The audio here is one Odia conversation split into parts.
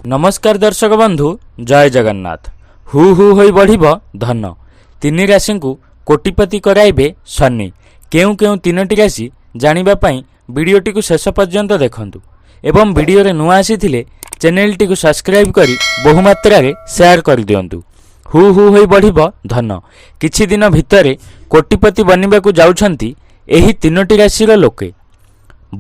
ନମସ୍କାର ଦର୍ଶକ ବନ୍ଧୁ, ଜୟ ଜଗନ୍ନାଥ। ହୁ ହୁ ହୋଇ ବଢ଼ିବ ଧନ। ତିନି ରାଶିଙ୍କୁ କୋଟିପତି କରାଇବେ ଶନି। କେଉଁ କେଉଁ ତିନୋଟି ରାଶି ଜାଣିବା ପାଇଁ ଭିଡ଼ିଓଟିକୁ ଶେଷ ପର୍ଯ୍ୟନ୍ତ ଦେଖନ୍ତୁ ଏବଂ ଭିଡ଼ିଓରେ ନୂଆ ଆସିଥିଲେ ଚ୍ୟାନେଲଟିକୁ ସବସ୍କ୍ରାଇବ୍ କରି ବହୁମାତ୍ରାରେ ସେୟାର କରିଦିଅନ୍ତୁ। ହୁ ହୁ ହୋଇ ବଢ଼ିବ ଧନ। କିଛି ଦିନ ଭିତରେ କୋଟିପତି ବନିବାକୁ ଯାଉଛନ୍ତି ଏହି ତିନୋଟି ରାଶିର ଲୋକେ।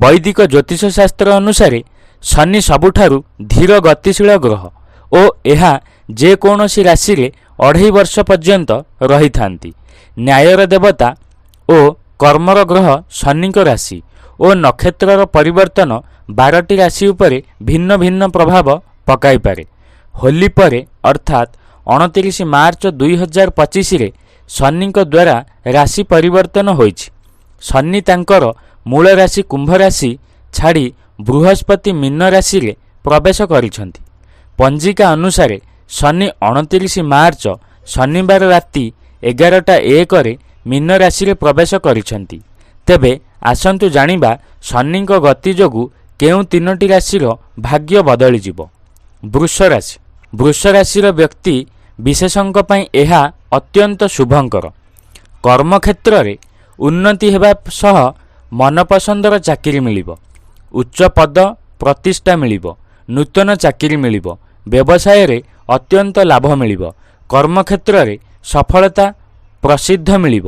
ବୈଦିକ ଜ୍ୟୋତିଷ ଶାସ୍ତ୍ର ଅନୁସାରେ ଶନି ସବୁଠାରୁ ଧୀର ଗତିଶୀଳ ଗ୍ରହ ଓ ଏହା ଯେକୌଣସି ରାଶିରେ 2.5 ବର୍ଷ ପର୍ଯ୍ୟନ୍ତ ରହିଥାନ୍ତି। ନ୍ୟାୟର ଦେବତା ଓ କର୍ମର ଗ୍ରହ ଶନିଙ୍କ ରାଶି ଓ ନକ୍ଷତ୍ରର ପରିବର୍ତ୍ତନ 12ଟି ରାଶି ଉପରେ ଭିନ୍ନ ଭିନ୍ନ ପ୍ରଭାବ ପକାଇପାରେ। ହୋଲି ପରେ, ଅର୍ଥାତ୍ 29 ମାର୍ଚ୍ଚ 2025ରେ ଶନିଙ୍କ ଦ୍ୱାରା ରାଶି ପରିବର୍ତ୍ତନ ହୋଇଛି। ଶନି ତାଙ୍କର ମୂଳ ରାଶି କୁମ୍ଭ ରାଶି ଛାଡ଼ି ବୃହସ୍ପତି ମୀନ ରାଶିରେ ପ୍ରବେଶ କରିଛନ୍ତି। ପଞ୍ଜିକା ଅନୁସାରେ ଶନି 29 ମାର୍ଚ୍ଚ ଶନିବାର ରାତି 11:01ରେ ମୀନ ରାଶିରେ ପ୍ରବେଶ କରିଛନ୍ତି। ତେବେ ଆସନ୍ତୁ ଜାଣିବା, ଶନିଙ୍କ ଗତି ଯୋଗୁଁ କେଉଁ ତିନୋଟି ରାଶିର ଭାଗ୍ୟ ବଦଳିଯିବ। ବୃଷ ରାଶି। ବୃଷ ରାଶିର ବ୍ୟକ୍ତି ବିଶେଷଙ୍କ ପାଇଁ ଏହା ଅତ୍ୟନ୍ତ ଶୁଭଙ୍କର। କର୍ମକ୍ଷେତ୍ରରେ ଉନ୍ନତି ହେବା ସହ ମନପସନ୍ଦର ଚାକିରି ମିଳିବ। ଉଚ୍ଚ ପଦ ପ୍ରତିଷ୍ଠା ମିଳିବ। ନୂତନ ଚାକିରି ମିଳିବ। ବ୍ୟବସାୟରେ ଅତ୍ୟନ୍ତ ଲାଭ ମିଳିବ। କର୍ମକ୍ଷେତ୍ରରେ ସଫଳତା, ପ୍ରସିଦ୍ଧ ମିଳିବ।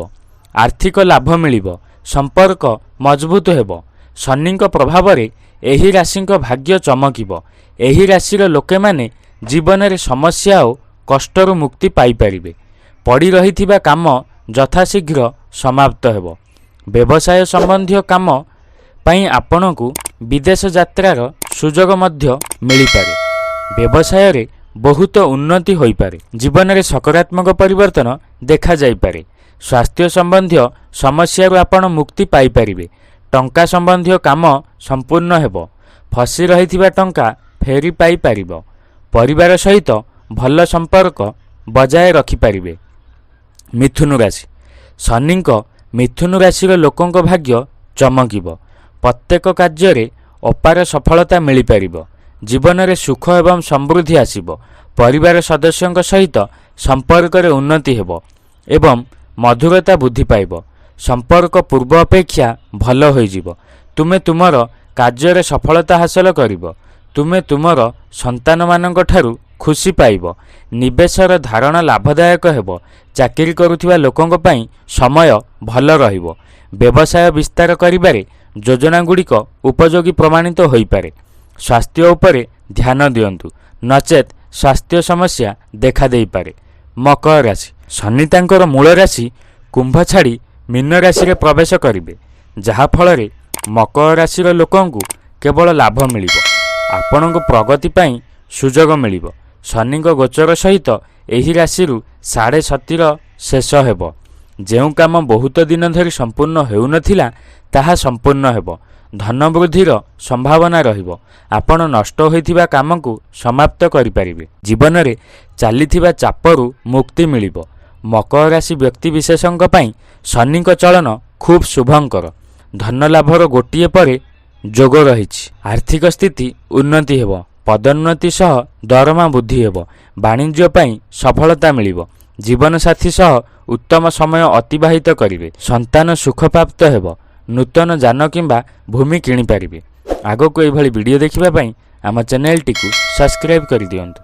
ଆର୍ଥିକ ଲାଭ ମିଳିବ। ସମ୍ପର୍କ ମଜବୁତ ହେବ। ଶନିଙ୍କ ପ୍ରଭାବରେ ଏହି ରାଶିଙ୍କ ଭାଗ୍ୟ ଚମକିବ। ଏହି ରାଶିର ଲୋକେମାନେ ଜୀବନରେ ସମସ୍ୟା ଓ କଷ୍ଟରୁ ମୁକ୍ତି ପାଇପାରିବେ। ପଡ଼ି ରହିଥିବା କାମ ଯଥାଶୀଘ୍ର ସମାପ୍ତ ହେବ। ବ୍ୟବସାୟ ସମ୍ବନ୍ଧୀୟ କାମ ପାଇଁ ଆପଣଙ୍କୁ ବିଦେଶ ଯାତ୍ରାର ସୁଯୋଗ ମଧ୍ୟ ମିଳିପାରେ। ବ୍ୟବସାୟରେ ବହୁତ ଉନ୍ନତି ହୋଇପାରେ। ଜୀବନରେ ସକାରାତ୍ମକ ପରିବର୍ତ୍ତନ ଦେଖାଯାଇପାରେ। ସ୍ୱାସ୍ଥ୍ୟ ସମ୍ବନ୍ଧୀୟ ସମସ୍ୟାରୁ ଆପଣ ମୁକ୍ତି ପାଇପାରିବେ। ଟଙ୍କା ସମ୍ବନ୍ଧୀୟ କାମ ସମ୍ପୂର୍ଣ୍ଣ ହେବ। ଫସି ରହିଥିବା ଟଙ୍କା ଫେରି ପାଇପାରିବ। ପରିବାର ସହିତ ଭଲ ସମ୍ପର୍କ ବଜାୟ ରଖିପାରିବେ। ମିଥୁନ ରାଶି। ଶନିଙ୍କ ମିଥୁନ ରାଶିର ଲୋକଙ୍କ ଭାଗ୍ୟ ଚମକିବ। ପ୍ରତ୍ୟେକ କାର୍ଯ୍ୟରେ ଅପାର ସଫଳତା ମିଳିପାରିବ। ଜୀବନରେ ସୁଖ ଏବଂ ସମୃଦ୍ଧି ଆସିବ। ପରିବାର ସଦସ୍ୟଙ୍କ ସହିତ ସମ୍ପର୍କରେ ଉନ୍ନତି ହେବ ଏବଂ ମଧୁରତା ବୃଦ୍ଧି ପାଇବ। ସମ୍ପର୍କ ପୂର୍ବ ଅପେକ୍ଷା ଭଲ ହୋଇଯିବ। ତୁମେ ତୁମର କାର୍ଯ୍ୟରେ ସଫଳତା ହାସଲ କରିବ। ତୁମେ ତୁମର ସନ୍ତାନମାନଙ୍କ ଠାରୁ ଖୁସି ପାଇବ। ନିବେଶର ଧାରଣା ଲାଭଦାୟକ ହେବ। ଚାକିରି କରୁଥିବା ଲୋକଙ୍କ ପାଇଁ ସମୟ ଭଲ ରହିବ। ବ୍ୟବସାୟ ବିସ୍ତାର କରିବାରେ ଯୋଜନାଗୁଡ଼ିକ ଉପଯୋଗୀ ପ୍ରମାଣିତ ହୋଇପାରେ। ସ୍ୱାସ୍ଥ୍ୟ ଉପରେ ଧ୍ୟାନ ଦିଅନ୍ତୁ, ନଚେତ୍ ସ୍ୱାସ୍ଥ୍ୟ ସମସ୍ୟା ଦେଖାଦେଇପାରେ। ମକର ରାଶି। ଶନି ତାଙ୍କର ମୂଳ ରାଶି କୁମ୍ଭ ଛାଡ଼ି ମୀନ ରାଶିରେ ପ୍ରବେଶ କରିବେ, ଯାହାଫଳରେ ମକର ରାଶିର ଲୋକଙ୍କୁ କେବଳ ଲାଭ ମିଳିବ। ଆପଣଙ୍କୁ ପ୍ରଗତି ପାଇଁ ସୁଯୋଗ ମିଳିବ। ଶନିଙ୍କ ଗୋଚର ସହିତ ଏହି ରାଶିରୁ ସାଢ଼େ ସତୀର ଶେଷ ହେବ। ଯେଉଁ କାମ ବହୁତ ଦିନ ଧରି ସମ୍ପୂର୍ଣ୍ଣ ହେଉନଥିଲା, ତାହା ସମ୍ପୂର୍ଣ୍ଣ ହେବ। ଧନ ବୃଦ୍ଧିର ସମ୍ଭାବନା ରହିବ। ଆପଣ ନଷ୍ଟ ହୋଇଥିବା କାମକୁ ସମାପ୍ତ କରିପାରିବେ। ଜୀବନରେ ଚାଲିଥିବା ଚାପରୁ ମୁକ୍ତି ମିଳିବ। ମକର ରାଶି ବ୍ୟକ୍ତିବିଶେଷଙ୍କ ପାଇଁ ଶନିଙ୍କ ଚଳନ ଖୁବ୍ ଶୁଭଙ୍କର। ଧନ ଲାଭର ଗୋଟିଏ ପରେ ଯୋଗ ରହିଛି। ଆର୍ଥିକ ସ୍ଥିତି ଉନ୍ନତି ହେବ। ପଦୋନ୍ନତି ସହ ଦରମା ବୃଦ୍ଧି ହେବ। ବାଣିଜ୍ୟ ପାଇଁ ସଫଳତା ମିଳିବ। ଜୀବନସାଥୀ ସହ ଉତ୍ତମ ସମୟ ଅତିବାହିତ କରିବେ। ସନ୍ତାନ ସୁଖପ୍ରାପ୍ତ ହେବ। ନୂତନ ଯାନ କିମ୍ବା ଭୂମି କିଣିପାରିବେ। ଆଗକୁ ଏଇଭଳି ଭିଡ଼ିଓ ଦେଖିବା ପାଇଁ ଆମ ଚ୍ୟାନେଲଟିକୁ ସବସ୍କ୍ରାଇବ୍ କରିଦିଅନ୍ତୁ।